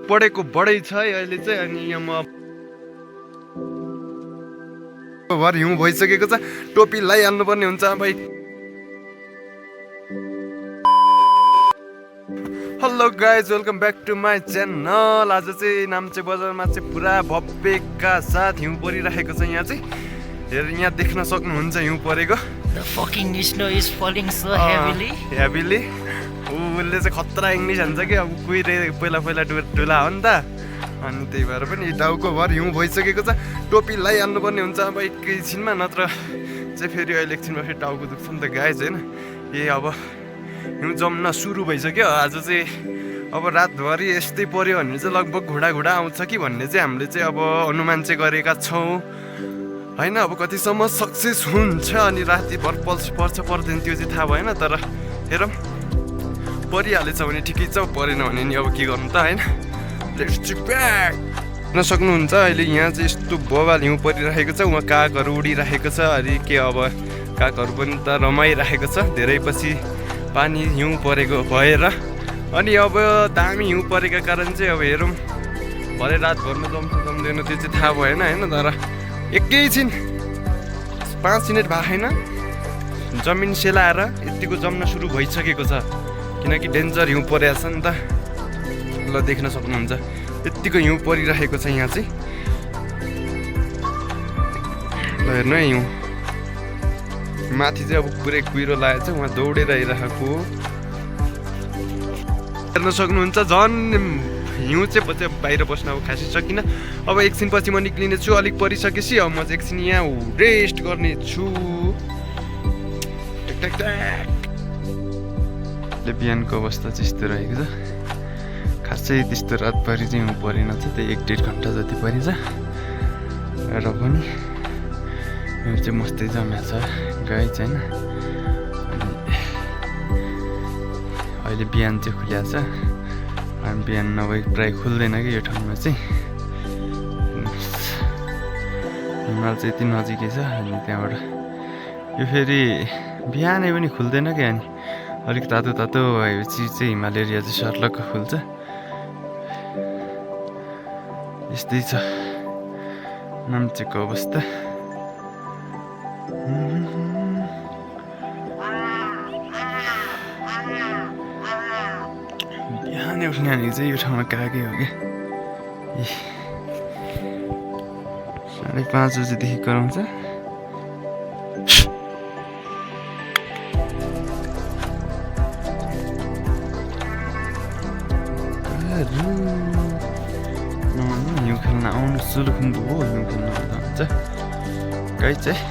पढेको बढै छ है अहिले चाहिँ। अनि यहाँ म भर हिउँ भइसकेको छ, टोपी लगाइहाल्नु पर्ने हुन्छ भाइ। Hello guys, welcome back to my channel. आज चाहिँ नाम्चे बजारमा चाहिँ पुरा भव्यका साथ हिउँ परिरहेको छ। यहाँ चाहिँ हेर, यहाँ देख्न सक्नुहुन्छ हिउँ परेको। The fucking snow is falling so heavily. Heavily. उसले चाहिँ खतरा इङ्ग्लिस हान्छ कि, अब कुहिरे पहिला डुला हो नि त। अनि त्यही भएर पनि टाउको भर हिउँ भइसकेको छ, टोपी लगाइहाल्नु पर्ने हुन्छ अब एकैछिनमा, नत्र चाहिँ फेरि अहिले एकछिनमा फेरि टाउको दुख्छ नि त गाइज, होइन। अब हिउँ जम्न सुरु भइसक्यो। आज चाहिँ अब रातभरि यस्तै पऱ्यो भने चाहिँ लगभग घुँडा आउँछ कि भन्ने चाहिँ हामीले चाहिँ अब अनुमान चाहिँ गरेका छौँ, होइन। अब कतिसम्म सक्सेस हुन्छ अनि रातिभर पर्छ पर्दैन त्यो चाहिँ थाहा भएन, तर हेरौँ परिहालेछ भने ठिकै छ, परेन भने नि अब के गर्नु त, होइन। Let's check back. हेर्न सक्नुहुन्छ अहिले यहाँ चाहिँ यस्तो बवाल हिउँ परिरहेको छ। उहाँ कागहरू उडिरहेको छ, अरे के अब कागहरू पनि त रमाइरहेको छ धेरै पछि पानी हिउँ परेको भएर। अनि अब दामी हिउँ परेका कारण चाहिँ अब हेरौँ भरे रातभरमा जम्दैन त्यो चाहिँ थाहा भएन, होइन। तर एकैछिन 5 मिनट भएको छैन, जमिन सेलाएर यतिको जम्न सुरु भइसकेको छ, किनकि डेन्जर हिउँ परेको छ नि त। ल देख्न सक्नुहुन्छ यतिको हिउँ परिरहेको छ यहाँ चाहिँ। ल हेर्नु है, हिउँ माथि चाहिँ अब पुरै कुहिरो लागेको छ, उहाँ दौडेर आइरहेको हेर्न सक्नुहुन्छ। झन् हिउँ चाहिँ बाहिर बस्न अब खासै सकिनँ। अब एकछिन पछि म निक्लिने छु, अलिक परिसकेपछि अब म चाहिँ एकछिन यहाँ रेस्ट गर्ने छु। बिहानको अवस्था चाहिँ यस्तो रहेको छ, खासै त्यस्तो रातभरि चाहिँ हिउँ परेन छ, त्यही 1-1.5 घन्टा जति परिन्छ र पनि हिउँ चाहिँ मस्तै जम्या छ गाइज, होइन। अनि अहिले बिहान चाहिँ खुल्या छ, अनि बिहान नभए प्रायः खुल्दैन कि यो ठाउँमा चाहिँ। हिमाल चाहिँ यति नजिकै छ, अनि त्यहाँबाट यो फेरि बिहानै पनि खुल्दैन कि, अनि अलिक तातो भएपछि चाहिँ हिमाल एरिया चाहिँ सर्लक्क खुल्छ। यस्तै छ नाम्चेको अवस्था। बिहानै उठ्ने हामी चाहिँ यो ठाउँमा कागै हो क्या। 5:30 बजीदेखि कराउँछ। हिउँ खेल्न आउनु सुलुखुम्बु हो, हिउँ खेल्न आउँदा हुन्छ गाइज चाहिँ।